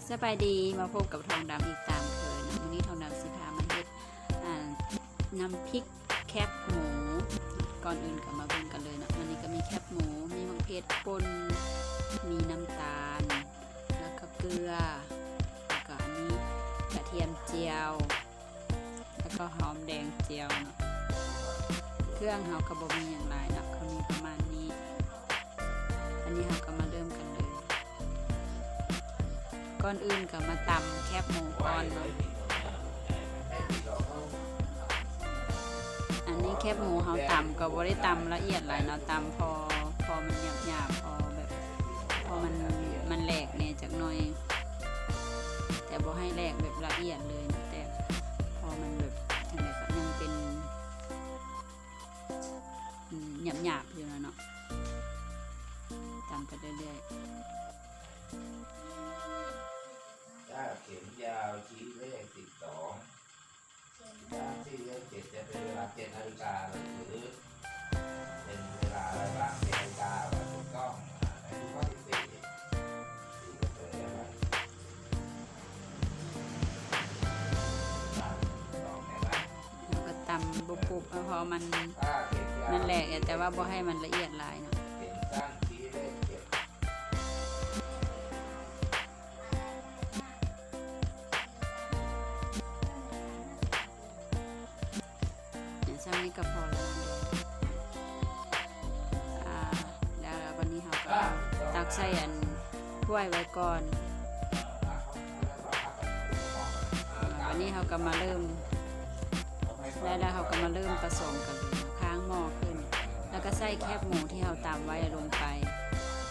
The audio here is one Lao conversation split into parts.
ສະບາຍດີ ມາພົບກັບທອງດຳອີກຕາມເຄີຍເນາະ. ມື້ນີ້ທອງດຳຊິພາມາເຮັດ ອ່າ ນ້ຳພິກແຄບໝູ. ກ່ອນອື່ນກໍມາເບິ່ງກັນເລີຍເນາະ. ວັນນີ້ກໍມີແຄບໝູ ມີໝາກເຜັດປົ່ນ ມີນ້ຳຕານ ແລ້ວກໍເກືອ ແລ້ວກໍອັນນີ້ກະທຽມຈຽວ ແລ້ວກໍຫອມແດງຈຽວເນາະ. ເຄື່ອງເຮົາກໍບໍ່ມີຫຍັງຫຼາຍເນາະ ກໍມີປະມານນີ້. ອັນນີ້ເຮົາກໍມາເລີ່ມກັນເລີຍ. ກ່ອນອື່ນກໍມາຕຳແຄບໝູກ່ອນເນາະ. ອັນນີ້ແຄບໝູເຮົາຕຳກໍບໍ່ໄດ້ຕຳລະອຽດຫຼາຍເນາະ ຕຳພໍ ພໍມັນຫຍາບໆ ພໍແບບ ພໍມັນ ມັນແຫຼກແດ່ຈັກໜ້ອຍ ແຕ່ບໍ່ໃຫ້ແຫຼກແບບລະອຽດເລີຍ ແຕ່ພໍມັນແບບ ຈັ່ງໃດກໍຍັງເປັນ ອືມ ຫຍາບໆຢູ່ນະເນາະ. ຕຳໄປເລື້ອຍໆ. ຖ້າเข็มยาวชี้เลขสิบสอง ถ้าชี้เลขเจ็ด จะเป็นเวลาเจ็ดนาฬิกา หรือเป็นเวลาอะไรบ้าง เจ็ดนาฬิกา ว่าถูกต้อง อ่า ไหนดูข้อสิบสี่ สิบสี่ ก็เจอแล้ว อ่า ถูกต้องไหมล่ะ ເຮົາກໍຕຳບຸບໆ ເພາະມັນ ມັນແຫຼກ ແຕ່ວ່າບໍ່ໃຫ້ມັນລະອຽດຫຼາຍເນາະ. ສ່ຳນີ້ກໍພໍແລ້ວເນາະ. ອ່າ ແລ້ວບັດນີ້ເຮົາກໍຕັກໃສ່ອັນຖ້ວຍໄວ້ກ່ອນ. ບັດນີ້ເຮົາກໍມາເລີ່ມ ແລ້ວ ແລ້ວເຮົາກໍມາເລີ່ມປະສົມກັນ ຄ້າງໝໍ້ຂຶ້ນ ແລ້ວກໍໃສ່ແຄບໝູທີ່ເຮົາຕຳໄວ້ລົງໄປ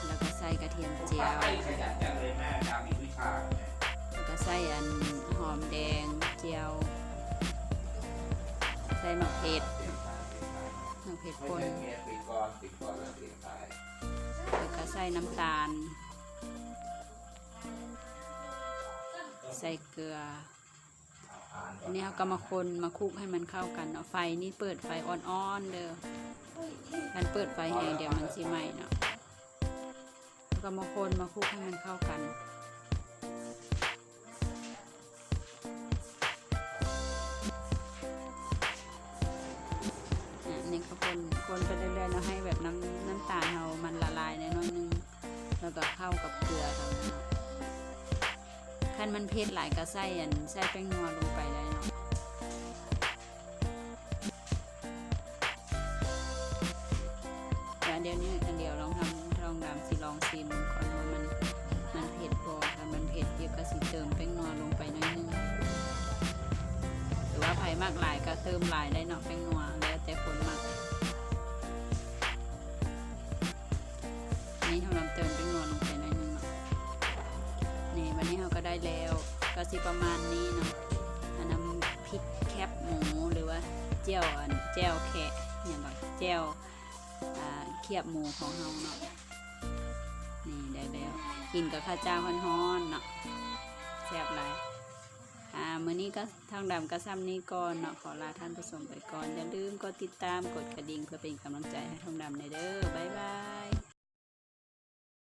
ແລ້ວກໍໃສ່ກະທຽມຈຽວ ແລ້ວກໍໃສ່ອັນຫອມແດງຈຽວ ໃສ່ໝາກເຜັດ ໝາກເຜັດປົ່ນ ແລ້ວກໍໃສ່ນ້ຳຕານ ໃສ່ເກືອ. ອັນນີ້ເຮົາກໍມາຄົນມາຄຸກໃຫ້ມັນເຂົ້າກັນເນາະ. ໄຟນີ້ເປີດໄຟອ່ອນໆເດີ ຄັນເປີດໄຟແຮງດຽວມັນຊິໄໝ້ເນາະ. ເຮົາກໍມາຄົນມາຄຸກໃຫ້ມັນເຂົ້າກັນ. ອັນນີ້ກໍຄົນ ຄົນໄປເລື້ອຍໆເນາະ ໃຫ້ແບບນ້ຳ ນ້ຳຕານເຮົາມັນລະລາຍແດ່ໜ້ອຍໜຶ່ງ ແລ້ວກໍເຂົ້າກັບເກືອເຮົາເນາະ. ຄັນມັນເຜັດຫຼາຍກໍໃສ່ອັນ ໃສ່ແປ້ງນົວລົງໄປໄດ້ເນາະ. ແລ້ວດຽວນີ້ ອັນດຽວລອງທຳ ລອງດຳຊິລອງຊີມເບິ່ງກ່ອນວ່າມັນ ມັນເຜັດບໍ່. ຄັນມັນເຜັດຢູ່ກໍຊິເຕີມແປ້ງນົວລົງໄປໜ້ອຍໜຶ່ງ ຫຼືວ່າໃຜມັກຫຼາຍກໍເຕີມຫຼາຍໄດ້ເນາະ ແປ້ງນົວ ແລ້ວແຕ່ຄົນມັກ. ນີ້ເຮົານຳເຕີມແປ້ງນົວລົງໄປໜ້ອຍໜຶ່ງເນາະ. ນີ້ ບັດນີ້ເຮົາກໍໄດ້ແລ້ວ ກໍຊິປະມານນີ້ເນາະ. ອັນນ້ຳພິກແຄບໝູ ຫຼືວ່າແຈ່ວ ອັນ ແຈ່ວແຄະ ຫຍັງກໍ ແຈ່ວ ອ່າ ຄຽບໝູຂອງເຮົາເນາະ. ນີ້ໄດ້ແລ້ວ ກິນກັບເຂົ້າຈ້າວຮ້ອນໆເນາະ ແຊບຫຼາຍ. ອ່າ ມື້ນີ້ກໍ ທອງດຳກໍສ່ຳນີ້ກ່ອນເນາະ ຂໍລາທ່ານຜູ້ຊົມໄປກ່ອນ. ຢ່າລືມກົດຕິດຕາມ ກົດກະດິ່ງ ເພື່ອເປັນກຳລັງໃຈໃຫ້ທອງດຳແດ່ເດີ. ບາຍບາຍ.